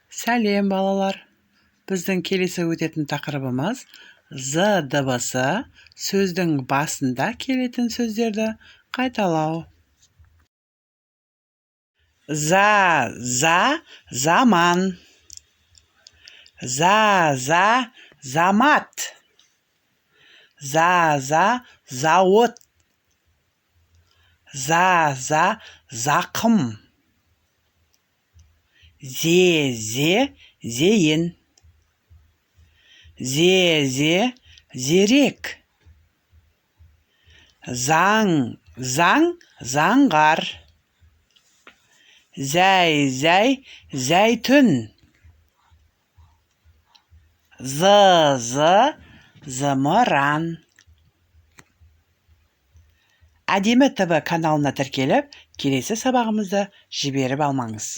Сәлем, балалар! Біздің келесі өтетін тақырыбымыз з дыбысы сөздің басында келетін сөздерді қайталау. За, за, заман. За, за, замат. За, за, зауыт. За, за, зақым. Зе, зе, зейін. Зе, зе, зерек. Заң, заң, заңғар. Зәй, зәй, зәйтүн. Зы, зы, зымыран. Әдемі ТВ каналына тіркеліп, келесі сабағымызды жіберіп алмаңыз.